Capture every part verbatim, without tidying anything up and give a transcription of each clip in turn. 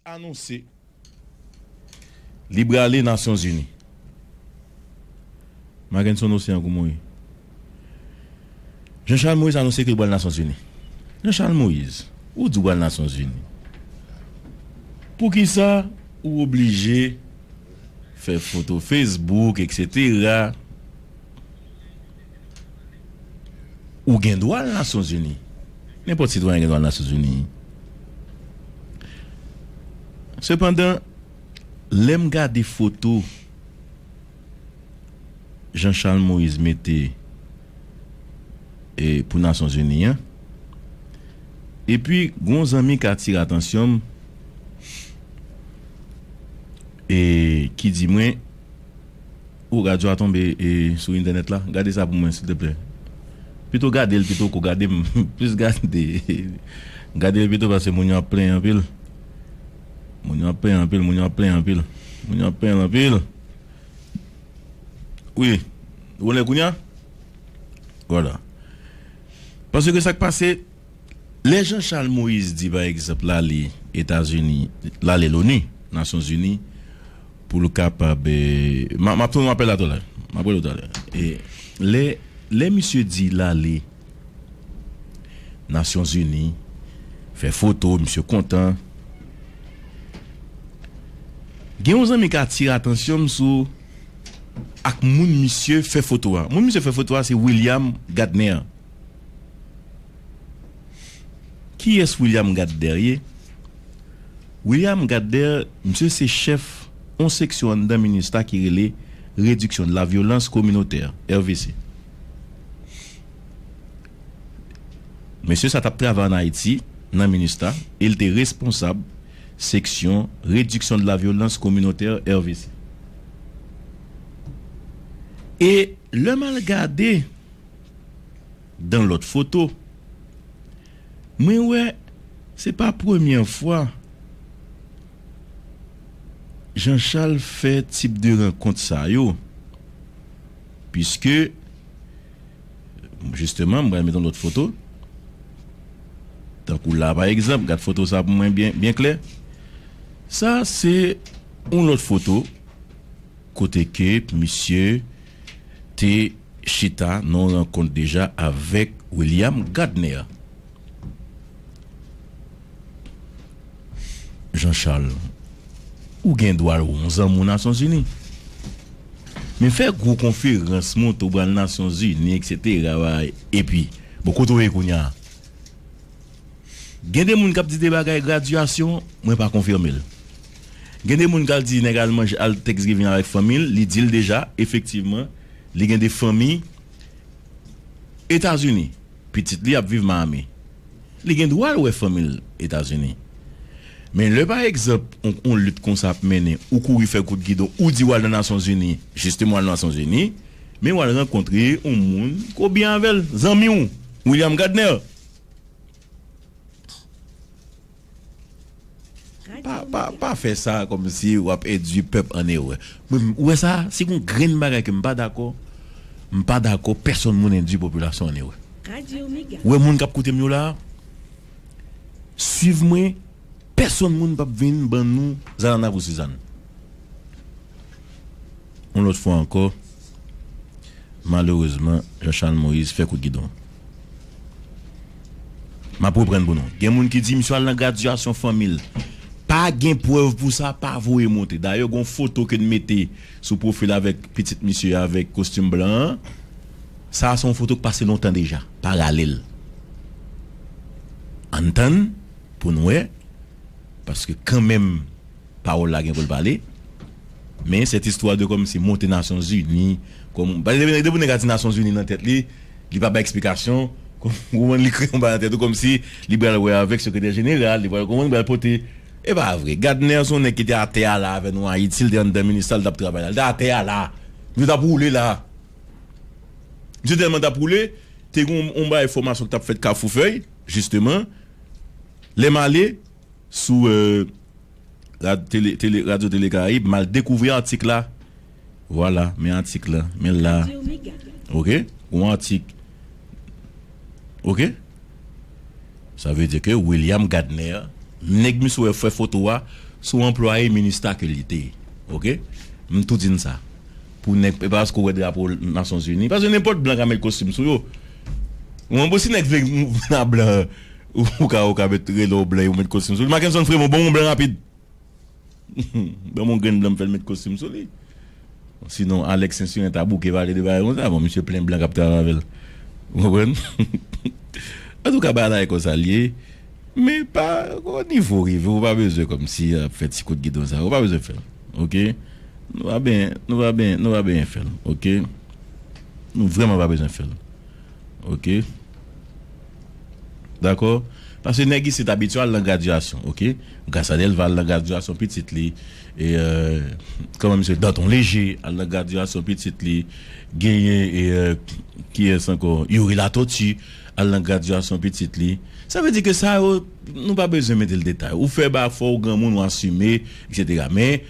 anonse li prale Nasyonzini. Mackenson Océan, kòman w ye? Jean Charles Moïse anonse ke li pral Nasyonzini. Jean Charles Moïse, ou di w pral Nasyonzini. Poukisa ou oblije fè foto Facebook, etsetera? Ou gen dwa al Nasyonzini. Nenpòt sitwayen gen dwa al Nasyonzini. Sepandan, lè m gade foto Jean Charles Moïse mete e pou Nasyonzini an, epi gon zanmi k atire atansyon m e ki di mwen, ou, radyo a tonbe e sou entènèt la. Gade sa pou mwen, silteplè. Pito gade l, pito ko gade m. Plis gade. Gade l pito, paske moun yo ap plenyen anpil. Moun yo ap plenyen anpil, moun yo ap plenyen anpil. Moun yo ap plenyen anpil. Wi. Ou wè kounye a? Vwala. Paske sa k pase, lè Jean Charles Moïse di, pa egzanp, l ale Etazini, l ale Loni, Nasyonzini, pou l kapab, e, m a, m ap tounen apèl la talè. M ap rele w talè. E lè, lè misye di l ale Nasyonzini, fè foto, misye kontan. Gen yon zanmi k atire atansyon m sou ak moun misye fè foto a. Moun misye fè foto a se William Gardner. Kiyès William Gardner ye? William Gardner, misye se chèf yon seksyon anndan minista ki rele Réduction de la Violence Communautaire, R V C. Mesye sa t ap travay ann Ayiti, nan minista, e l te responsab seksyon Réduction de la Violence Communautaire, R V C. E lè m al gade dan lòt foto, mwen wè se pa premyè fwa Jean Charles fè tip de rankont sa yo, piske, jisteman, m pral met yon lòt foto. Tankou la, pa egzanp, gad foto sa pou mwen byen, byen klè. Sa se yon lòt foto kote ke misye te chita nan yon rankont deja avèk William Gardner. Jean Charles, ou gen dwa al wè yon zanmi w Nasyonzini. Men fè gwo konferans, montre w pral Nasyonzini, etsetera, epi, bon, kote w ye kounye a? Gen de moun k ap di de bagay gradyasyon, mwen pa konfime l. Gen de moun k al di nèg al manje, al Thanksgiving avèk fanmi l, li di l deja, efektivman, li gen de fanmi Etazini. Pitit li ap viv Miami. Li gen dwa al wè fanmi l Etazini. Men lè, pa egzanp, on, on lit konsa ap mennen, ou kouri fè kout gidon, ou di w al nan Nasyonzini, jisteman w al Nasyonzini, men w al rankontre on moun ke w byen avè l, zanmi w, William Gardner. Pa, pa, pa fè sa kòmsi w ap endwi pèp an erè. Mwen, ou wè sa, si gon grenn bagay ke m pa dakò, m pa dakò pèsonn moun endwi popilasyon an erè. Ou wè moun k ap koute m yo la a, swiv mwen, pèsonn moun p ap vin ban nou zanana pou Sizàn. Yon lòt fwa ankò, malerezman, Jean Charles Moïse fè kout gidon. M ap reprann pou nou. Gen moun ki di misye al nan gradyasyon fanmi l. Pa gen prèv pou sa, pa voye monte. Dayè, gen yon foto ke n mete sou pwofil avèk pitit misye avèk kostim blan an. Sa a se yon foto k pase lontan deja, paralèl. Ann tann pou n wè, paske kanmenm, pawòl la gen pou l pale. Men cette histoire de kòmsi monte Nasyonzini, kòm, depi, depi nèg la di Nasyonzini nan tèt li, li pa bay eksplikasyon, konprann, li kreye yon bagay nan tèt ou kòmsi li pral wè avèk sekretè jeneral, li pral, konprann, li pral pote. E pa vre. Gardner se yon nèg ki te atè a la avè nou Ayiti, li te anndan minista, li t ap travay la. Li te atè a la. Misye t ap woule la. Misye tèlman t ap woule, te gen yon, yon bagay fòmasyon ki t ap fèt Kafou Fèy, jisteman. Lè m ale sou, euh, Rad-, tele, tele, Radyo Tele Karayib, m al dekouvri atik la. Vwala, men atik la, men l la. Ok? Yon atik. Ok? Sa vle di ke William Gardner, nèg misye wè fè foto a, se yon anplwaye minista ke li te ye. Oke? M tou di n sa. Pou nèg, e pa paske w wè drapo Nasyonzini. Paske nenpòt blan ka met kostim sou yo. Mwen, bon, si nèg vle vin a blan, ou ka, ou ka met rele w blan, ou met kostim sou li. Mackenson Fremont, bon, yon blan rapid. Ban m yon grenn blan m fè l met kostim sou li. Sinon, Alex Saint-Cyr ta bouke pale de bagay konsa. Bon, misye plen blan k ap travay avè l. Ou konprann? Antouka, bagay la e konsa l ye. Men pa, o nivo rive, ou pa bezwen kòmsi ap fè ti kout gidon sa. Ou pa bezwen fè l. Oke? Nou pa benyen, nou pa benyen, nou pa benyen fè l. Oke? Nou vrèman pa bezwen fè l. Oke? Dakò? Paske nèg isit abitye al nan gradyasyon, oke? Gracia Delva al nan gradyasyon pitit li. E, euh, kòman misye Danton Léger al nan gradyasyon pitit li. Genyen, e, euh, kiyès ankò? Youri Latortue al nan gradyasyon pitit li. Sa vle di ke sa yo, nou pa bezwen mete l detay. Ou fè ba fò ou granmoun, ou asime, et cetera. Men,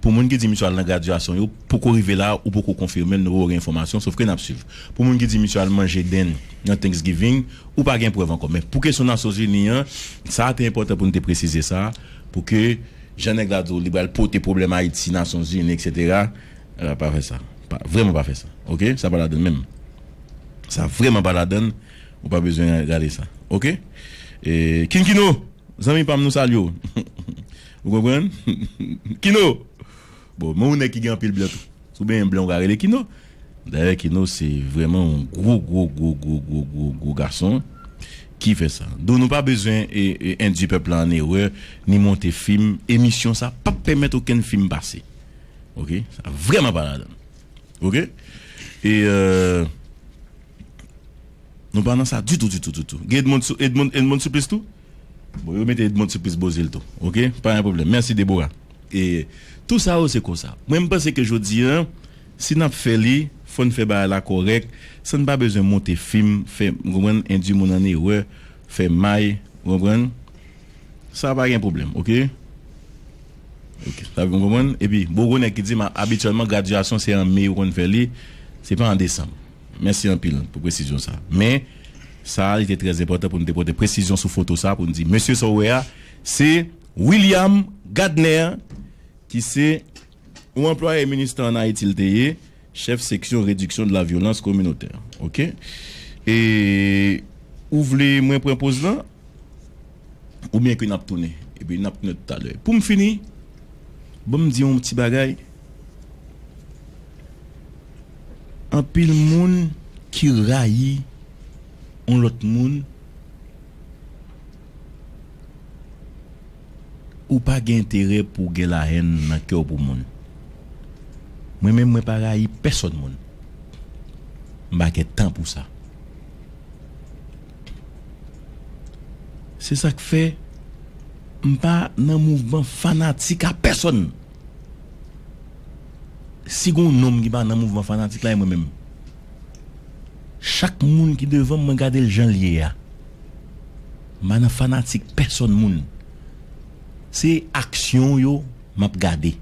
pou moun ki di misye al nan gradyasyon yo, poko rive la, ou poko konfime l, nou poko gen enfòmasyon, sòf ke n ap swiv. Pou moun ki di misye al manje dend nan Thanksgiving, ou pa gen prèv ankò. Men pou kesyon Nasyonzini an, sa te enpòtan pou n te presize sa, pou ke jan nèg la di w, li pral pote pwoblèm Ayiti, Nasyonzini, et cetera. Euh, pa fè sa. Pa, vrèman pa fè sa. Oke? Sa pa ladann menm. Sa vrèman pa ladann. Ou pa bezwen gade sa. Oke? E, King Kino, zanmi pa m, nou salye w. Ou konprann? Kino! Bon, men ou nèg ki gen anpil blan tou. Si w benyen blan, ou ka rele Kino. Dayè, Kino se vrèman yon gwo, gwo, gwo, gwo, gwo, gwo, gwo gason ki fè sa. Donk, nou pa bezwen, e, e, endwi pèp la an erè, ni monte fim. Emisyon sa p ap pèmèt okenn fim pase. Oke? Sa vrèman pa ladann. Oke? E, euh, nou pa nan sa ditou, ditou, ditou. Gen Edmond, Sou- Edmond, Edmond Supplice tou? Bon, yo mete Edmond Supplice Bozil tou. Oke? Pa gen pwoblèm. Mèsi, Deborah. E tou sa yo se konsa. Mwen, m panse ke jodi a, si n ap fè li, fò n fè bagay la kòrèk, san n pa bezwen monte fim, fè, w konprann, endwi moun an erè, fè may, w konprann? Sa pa gen pwoblèm, oke? Oke, sa vin konprann? Epi, bon, gwo nèg ki di m, abityèlman, gradyasyon se an me yo konn fè li, se pa an desanm. Mèsi anpil pou presizyon sa. Men, sa a, li te trè enpòtan pou n te pote presizyon sou foto sa, pou n di, mesye sa w wè a, se William Gardner, ki se yon anplwaye minista an Ayiti l te ye, chèf seksyon rediksyon de la vyolans kominotè. Oke? E ou vle mwen pran poz lan? Oubyen ke n ap tounen? Epi n ap tounen talè. Pou m fini, ban m di yon ti bagay. Anpil moun ki rayi yon lòt moun, ou pa gen enterè pou w gen lahèn nan kè w pou moun. Mwen menm, mwen pa rayi pèsòn moun. M pa gen tan pou sa. Se sa k fè m pa nan mouvman fanatik a pèsòn. Si gen yon nonm ki pa nan mouvman fanatik la, e mwen menm. Chak moun ki devan m, mwen gade l jan l ye a. M pa nan fanatik pèsòn moun. Se aksyon yo m ap gade.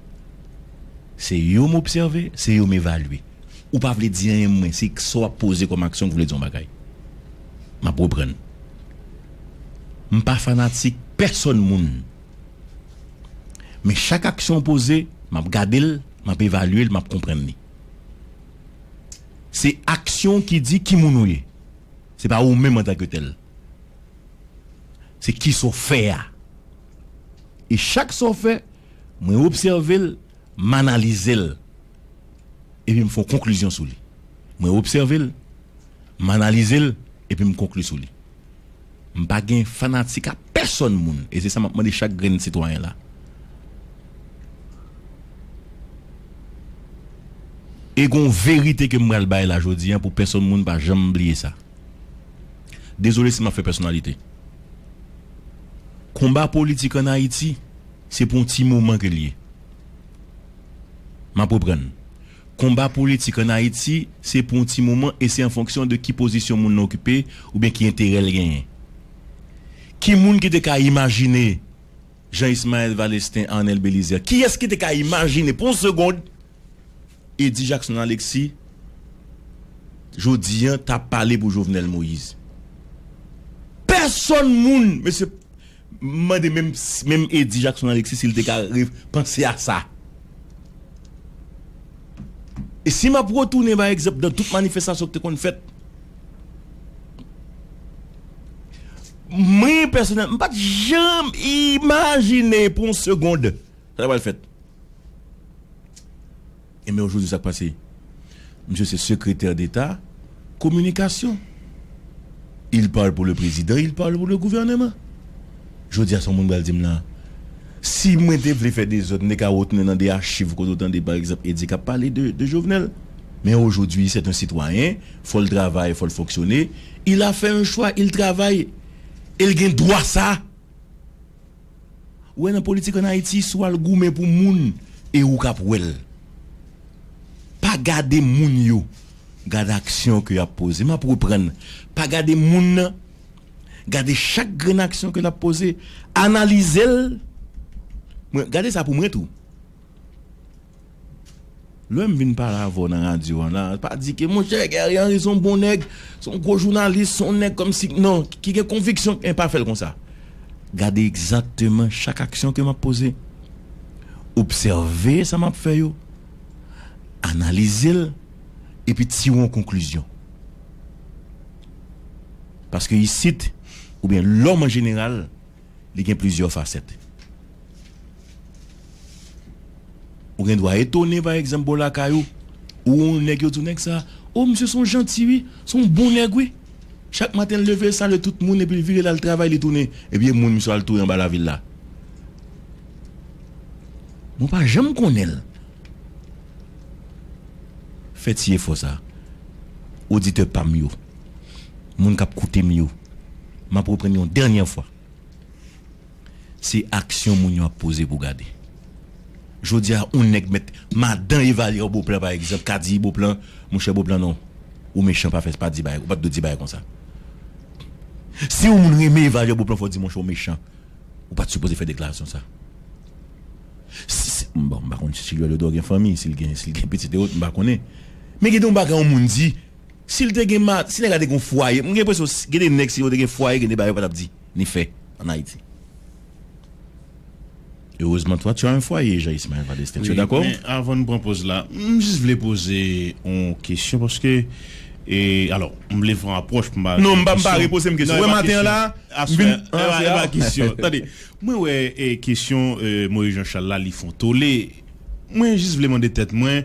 Se yo m obsève, se yo m evalye. Ou pa vle di anyen mwen, se sa w ap poze kòm aksyon ki vle di yon bagay. M ap reprann. M pa fanatik pèsòn moun. Men chak aksyon w poze, m ap gade l, m ap evalye l, m ap konprann li. Se aksyon ki di ki moun ou ye. Se pa ou menm antanke tèl. Se kisa w fè a. E chak sa w fè, mwen obsève l, m analize l. Epi m fè yon konklizyon sou li. Mwen obsève l, m analize l, epi m konkli sou li. M pa gen fanatik a pèsòn moun. E se sa m ap mande chak grenn sitwayen la. E gon verite ke m pral bay la jodi a pou pèsòn moun pa janm bliye sa. Dezole si m ap fè pèsonalite. Konba politik ann Ayiti, se pou yon ti moman ke l ye. M ap reprann. Konba politik ann Ayiti, se pou yon ti moman e se an fonksyon de ki pozisyon moun nan okipe oubyen ki enterè l genyen. Ki moun ki te ka imajine Jean Ismaël Valestin, Arnel Bélizaire? Kiyès ki te ka imajine pou yon segonn Eddy Jackson Alexis jodi a t ap pale pou Jovenel Moïse? Pèsòn moun, mesye, M mande menm, menm Eddy Jackson Alexis si l te ka re- panse a sa. E si m ap retounen, pa egzanp, nan tout manifestasyon ki te konn fèt, mwen, pèsonèl, m pa t janm imajine pou yon segond sa t ap fèt. Ebyen, ojodi, sa k pase? Misye se sekretè deta kominikasyon. Il parle pour le président, il parle pour le gouvernement. Jodi a, se yon moun pral di m la, si mwen te vle fè dezòd, m te ka retounen nan de achiv kote w tande, pa egzanp, Eddy k ap pale de, de Jovenel. Men ojodi, se yon sitwayen, fò l travay, fò l fonksyone. Il a fait un choix, il travaille. E l gen dwa sa. Ou wè, nan politik ann Ayiti, si w al goumen pou moun, e ou k ap wè l. Pa gade moun yo, gade aksyon ke y ap poze. M ap reprann. Pa gade moun nan, gade chak grenn aksyon ke l ap poze. Analize l. Mwen, gade sa pou mwen tou. Lè m vin pale avè w nan radyo an la, pa di ke, monchè, Guerrier Henry se yon bon nèg, se yon gwo jounalis, se yon nèg kòmsi, non, ki gen konviksyon, en, pa fè l konsa. Gade egzakteman chak aksyon ke m ap poze. Obsève sa m ap fè yo. Analize l, epi tire yon konklizyon. Paske isit, oubyen lòm an jeneral, li gen plizyè fasèt. Ou gen dwa etone, pa egzanp, bò lakay ou, ou yon nèg, yo di w nèg sa, o, misye se yon janti, wi, se yon bon nèg, wi. Chak maten, l leve, l salye tout moun, epi l vire, l al travay, li tounen. Epi, e moun misye al touye anba lavil la. Mwen pa janm konnen l. Fè ti efò sa. Oditè pa m yo, moun k ap koute m yo, m ap reprann yon dènyè fwa. Se aksyon moun yo ap poze pou gade. Jodi a, yon nèg mèt madan Evalye Beauplan, pa egzanp, ka di Beauplan, monchè Beauplan, non. Ou mechan, pa fè, pa di bagay, ou pa t dwe di bagay konsa. Si yon moun renmen Evalye Beauplan, fò w di, monchè, ou mechan. Ou pa t sipoze fè deklarasyon sa. Si, si, bon, m pa konn si Lyodo gen fanmi, si l gen, si l gen pitit e wòt, m pa konnen. Men gen de yon bagay yon moun di, si l te gen ma-, si nèg la te gen yon fwaye, m gen enpresyon, si, gen de nèg, si yo te gen fwaye, gen de bagay yo pa t ap di, ni fè, ann Ayiti. Heureusement, toi, tu as un foyer, Jean Ismaël Vadestin. Tu es d'accord? Men avan n pran poz la, m jis vle poze yon kesyon, paske, e, alò, m vle fè yon apwòch pou m pa... Non, m pa, m pa repoze m kesyon. Wè, maten an la, aswè, m vin, e pa kesyon. Tande, mwen wè, e, kesyon, e, Moïse Jean Charles la, li fè yon tole. Mwen jis vle mande tèt mwen,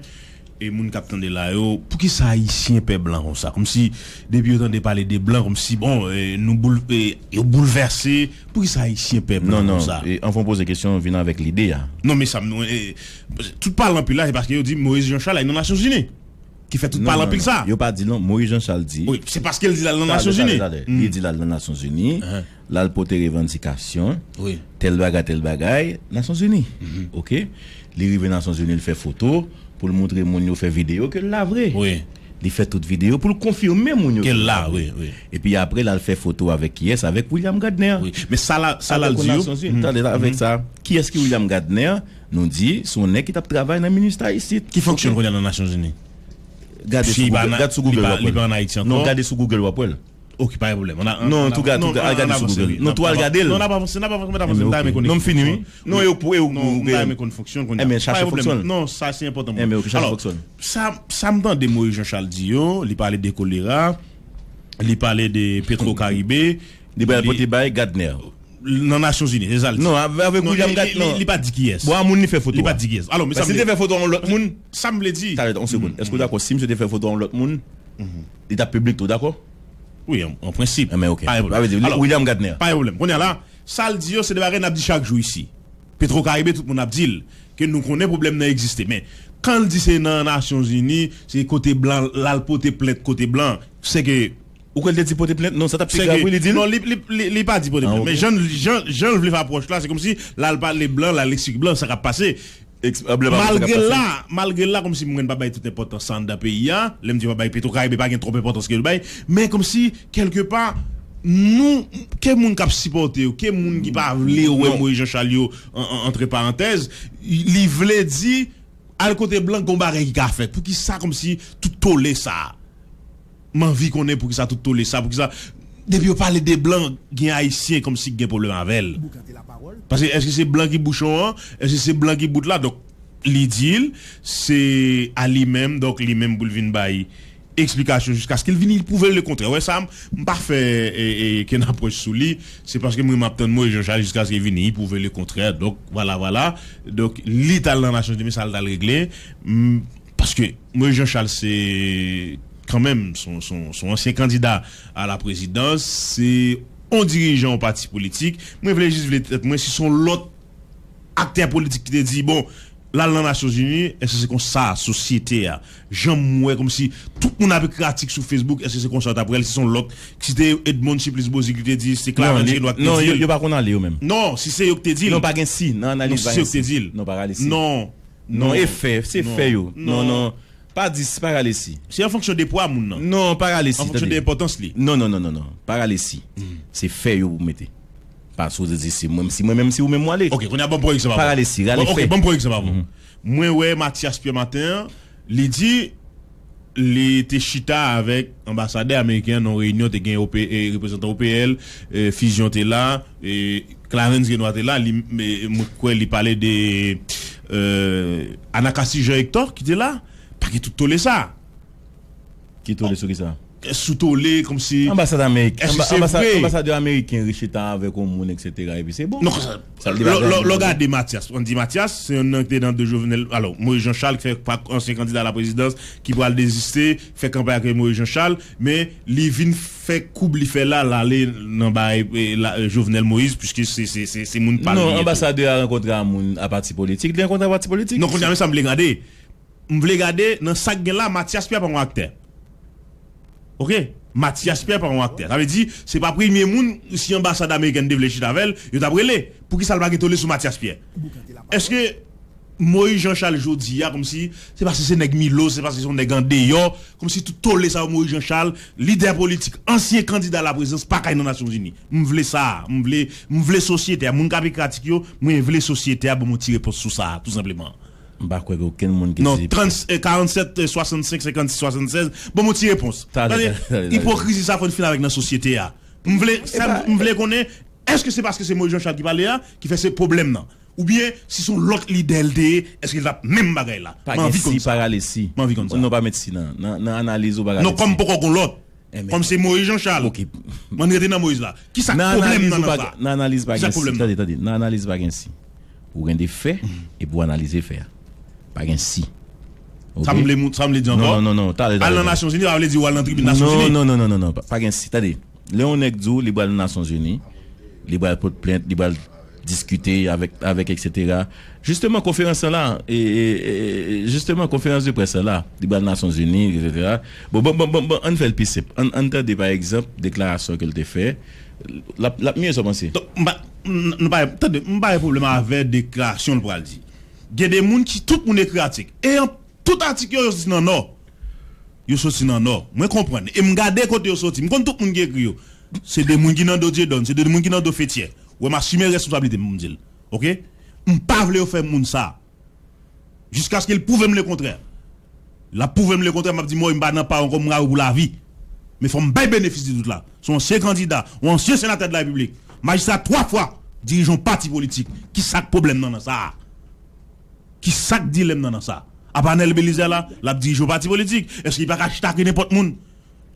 e moun k ap tande la yo, poukisa Ayisyen pè blan konsa? Kòmsi, depi yo tande pale de blan, kòmsi, bon, e, nou boul-, e, yo boulvèse. Poukisa Ayisyen pè blan konsa? Non, non, e, anvan w poze kesyon, vin avèk lide a. Non, men sa, m, e, tout pale anpil la, se paske yo di Moïse Jean Charles al nan Nasyonzini. Ki fè tout pale anpil sa. Non, non, non. Yo pa di non, Moïse Jean Charles di. Wi, se paske l di l al nan Nasyonzini. Talè, talè, talè. Li di l al nan Nasyonzini, l al pote revandikasyon, tèl bagay, tèl bagay, Nasyonzini. Oke? Li rive Nasyonzini, li fè foto pou l montre moun yo, fè videyo ke l la vre. Wi. Li fè tout videyo pou l konfime moun yo ke l la, wi, wi. Epi apre, l al fè foto avèk kiyès? Avèk William Gardner. Wi. Men sa la, sa l al di yo. Tande avèk sa. Kiyès ki William Gardner? Nou di, se yon nèg ki t ap travay nan Minustah isit. Ki fonksyon l kounye a nan Nasyonzini? Gade sou Google, gade sou Google, w ap wè l. Li pa ann Ayiti ankò? Non, gade sou Google, w ap wè l. Ok, pa gen pwoblèm. Non, tou gade, tou gade, al gade sou Google. Non, tou al gade l. Non, n ap avanse, n ap avanse, m ta renmen konn. Non, m fini, wi. Non, yo pou, yo pou. Enben, chache fonksyon l kounye a. Pa gen pwoblèm. Non, sa se enpòtan pou mwen. Enben, ok, chache fonksyon l. Alò, sa, sa m tande Moïse Jean Charles di yo, li pale de kolera, li pale de Petro Caribe, li pral pote bay Gardner. Nan Nasyonzini, se sa l di. Non, avèk William Gardner, non. Li pa di kiyès. Bon, a moun li fè foto a. Li pa di kiyès. Alò, men sa m vle di. Si l te fè foto a yon lòt moun. Sa m vle di. Talè, yon segonn. Èske w dakò, si misye te fè foto a yon lòt moun, li t ap piblik tou, dakò? Wi, an, an prensip. Enben, ok. Pa gen pwoblèm. Sa vle di, William Gardner. Pa gen pwoblèm. Kounye a la, sa l di yo, se de bagay n ap di chak jou isi. Petro Caribe, tout moun ap di l ke nou konnen pwoblèm nan egziste. Men, kan l di se nan Nasyonzini, se kote blan, l al pote plent kote blan, se ke... Ou kwè l te di pote plent? Non, sa t ap pi grav, wi, li di l. Non, li, li, li, li pa di pote plent. Men jan, jan, jan l vle fè apwòch la, se kòmsi l al pale blan, l al eksplike blan sa k ap pase. Malgre la, malgre la, kòmsi mwen pa bay tout enpòtans sa anndan peyi a. Lè m di pa bay, Petro Caribe pa gen twòp enpòtans ke l bay. Men kòmsi, kèlkepa, nou, ke moun k ap sipòte yo, ke moun ki pa vle wè Moïse Jean Charles yo, an, an, antre parantèz, li vle di, al kote blan, gon bagay ki ka fèt. Poukisa kòmsi tout tole sa? M anvi konnen poukisa tout tole sa, poukisa Depi yo pale de blan, gen Ayisyen kòmsi ki gen pwoblèm avè l. Paske èske se blan ki bouchon an? Èske se blan ki bout la? Donk, li di l, se a li menm, donk li menm pou l vin bay eksplikasyon jiskaske l vini pwouve lekontrè. Wè sa, m pa fè e, e, kenn apwòch sou li. Se paske mwen m ap tann Moïse Jean Charles jiskaske l vini pwouve lekontrè. Donk, vwala, vwala. Donk, li t al nan Nasyonzini, sa l t al regle. M, paske Moïse Jean Charles, se kanmenm, se yon, se yon, se yon ansyen kandida a la prezidans, se yon dirijan yon pati politik. Mwen vle jis vle tèt mwen, si se yon lòt aktè politik ki te di, bon, l al nan Nasyonzini, èske se konsa sosyete a? Jan m wè kòmsi tout moun ap ekri atik sou Facebook, èske se konsa yo t ap wè l? Si se yon lòt, si te Edmonde Supplice Beauzile ki te di, se Clarens Genois ki te di l. Non, yo, yo pa konn ale yo menm. Non, si se yo ki te di l. Non, pa gen si. Nan analiz pa gen si. Non, si se yo ki te di l. Non, pa rale si. Non. Non, e fè, se fè yo. Non, non. Pa di si, pa rale si. Se an fonksyon de pwa moun nan. Non, pa rale si, tande. An fonksyon de enpòtans li. Non, non, non, non, non. Pa rale si. Se fè yo pou mete. Pa sipoze di si mwen, si mwen menm, si ou menm w ale. Ok, kounye a ban m pran egzanp avan. Pa rale si, rale fè. Ok, ban m pran egzanp avan. Mwen wè Mathias Pierre maten an, li di li te chita avèk anbasadè ameriken an nan yon reyinyon, te gen O P, e, reprezantan O P L, e, Fusion te la, e, Clarens Genois te la, li, e, mwen kwè li pale de, e, Anacassis Jean Hector ki te la, pa gen tout tole sa. Ki tole sou ki sa? Sou tole, kòmsi. Anbasad Amerik, èske se vre? Anbasadè ameriken rechita avèk yon moun, et cetera, epi se bon. Non, sa, lè w gade Mathias, ann di Mathias, se yon nan ki te nan do Jovenel, alò, Moïse Jean Charles, ki fè pa ansyen kandida a la prezidans, ki pral deziste, fè kanpay ak Moïse Jean Charles, men li vin fè koub li fè la, l ale nan bay, e, la, e, Jovenel Moïse, piske se, se, se, se moun pa l li ye tou. Non, anbasadè a rankontre a moun a pati politik, li rankontre a pati politik. Non, kounye a, men sa m vle gade. M vle gade nan sa k gen la, Mathias Pierre pa yon aktè. Ok? Mathias Pierre pa yon aktè. Sa vle di, se pa premye moun, si anbasad amerikèn te vle chita avè l, yo t ap rele. Poukisa l pa gen tole sou Mathias Pierre? Èske Moïse Jean Charles jodi a, kòmsi, se paske se nèg Milo, se paske se yon nèg andeyò, kòmsi tout tole sa yo Moïse Jean Charles, lidè politik, ansyen kandida a la prezidans, pa kay nan Nasyonzini? M vle sa, m vle, m vle sosyete a, moun k ap ekri atik yo, mwen vle sosyete a ban m yon ti repons sou sa, tou senpleman. M pa kwè gen okenn moun ki di. Non, trant, e, karannsèt, e, swasannsenk, senkannsis, swasannsèz. Bon, bon, ti repons. Tande, tande, tande, tande. Ipokrizi sa fò n fin avèk nan sosyete a. M vle, sa m vle konnen, èske se paske se Moïse Jean Charles ki pale a, ki fè se pwoblèm nan? Oubyen, si se yon lòt lidè l te ye, èske l t ap menm bagay la? M anvi konn sa. Pa gen si, pa rale si. M anvi konn sa. Non, pa met si nan, nan, nan analiz ou pa rale si. Non, kòm poko gon lòt. Kòm se Moïse Jean Charles. Ok. M ann rete nan Moïse la. Ki sa k pwoblèm nan, nan sa? Nan analiz pa gen si. Tande, tande. Nan analiz pa gen si. Ou gen de fè, epi ou analize fè a. Pa gen si. Ok? Sa m vle, sa m vle di ankò? Non, non, non, non. Talè, talè, talè. Al nan Nasyonzini, pa vle di ou al nan tribin Nasyonzini. Non, non, non, non, non, non. Pa, pa gen si. Tande. Lè yon nèg di w li pral nan Nasyonzini, li pral pot plent, li pral diskite avèk, avèk, et cetera. Jisteman, konferans lan la, e, e, e, e, jisteman, konferans de près lan la, li pral Nasyonzini, et cetera. Bon, bon, bon, bon, bon, ann fè l pi senp. Ann, ann tande, pa egzanp, deklarasyon ke l te fè. L ap, l ap miye, sa w panse? Donk, m pa, m, nou pa, tande, m pa gen pwoblèm avè deklarasyon l pral di. Gen de moun ki, tout moun ekri atik. E an Tout atik yo, yo soti nan Nò. Yo soti nan Nò. Mwen konprann. E m gade kote yo soti. M konn tout moun ki ekri yo. Se de moun ki nan do Dieudonne, se de moun ki nan do Fétière. Wè, m asime responsablite m pou m di l. Oke? M pa vle yo fè moun sa. Jiskaske l pwouve m lekontrè. L ap pwouve m lekontrè, m ap di, mwen, m pa nan pa ankò, m rayi w pou lavi. Men fò m bay benefis di dout la. Se yon ansyen kandida, yon ansyen senatè de la Repiblik, majistra twa fwa, dirijan yon pati politik. Ki sa k pwoblèm nan nan sa a? Ki sa k dilèm nan nan sa? Apa Nèl Belizaire la, l ap dirije yon pati politik. Èske li pa ka chita ak nenpòt moun?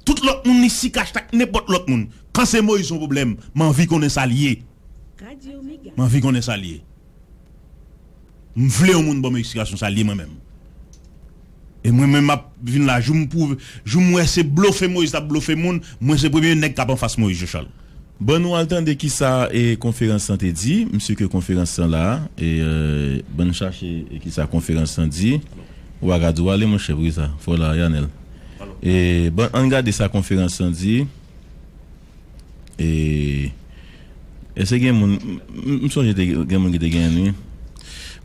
Tout lòt moun isi ka chita ak nenpòt lòt moun. Kan se Moïse yon pwoblèm, m anvi konnen sa l ye. M anvi konnen sa l ye. M vle yon moun ban m eksplikasyon sa l ye mwen menm. E mwen menm m ap vin la, jou m pwouve, jou m wè se blofe Moïse t ap blofe moun, mwen se premye nèg k ap anfas Moïse Jean Charles. Bon, nou al tande kisa, e, konferans lan te di. M si ke konferans lan la, e, e, bann chache, e, kisa konferans lan di. Ou pa ka di w ale, monchè, poukisa? Fò w la, Yanèl. E, bon, ann gade sa konferans lan di. E, èske gen moun, m, m, m sonje te gen moun ki te genyen l, wi.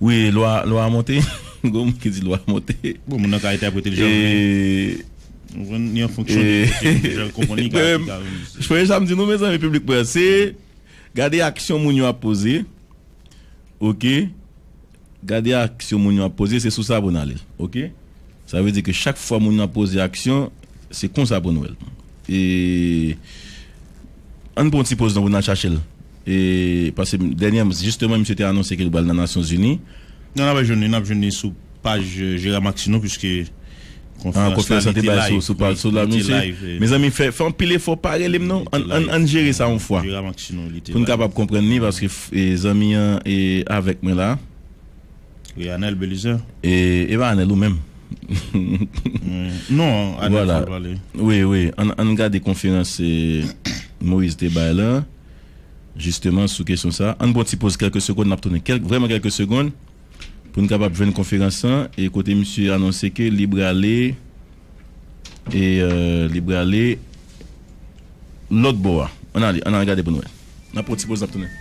Wi, lwa, lwa a monte. Gen moun ki di lwa a monte. Bon, moun nan ka entèprete l jan l vle. Ou konprann, ni an fonksyon de, de jan l konprann li ka, li ka. Premye sa m di nou, mezanmi, piblik mwen, se gade aksyon moun yo ap poze. Oke? Gade aksyon moun yo ap poze, se sou sa pou n ale. Oke? Sa vle di ke chak fwa moun yo ap poze aksyon, se konsa pou n wè l. E Ann pran yon ti poz non pou n al chache l. E, paske dènyèman, jisteman, misye te anonse ke l pral nan Nasyonzini. Non, n ap jwenn li, n ap jwenn li sou paj Jera Maxineau, piske konferans lan te bay sou, sou, sou la, mesye. Mezanmi, fè, fè anpil efò, pa rele m non. Ann, ann, ann jere sa yon fwa. Pou n kapab konprann li, paske zanmi an e avèk mwen la. Wi, Anèl Belizaire. E, e pa Anèl ou menm. Non, Anèl pral pale. Wi, wi. Ann, ann gade konferans Moïse te bay la. Jisteman, sou kesyon sa. Ann pran ti poz kèlke segonn, n ap tounen. Kèl, vrèman kèlke segonn. Pou n kapab jwenn konferans lan. E kote misye anonse ke li prale. E li prale lòt bò a. Ann ale, ann al gade pou n wè. N ap pran ti poz, n ap tounen.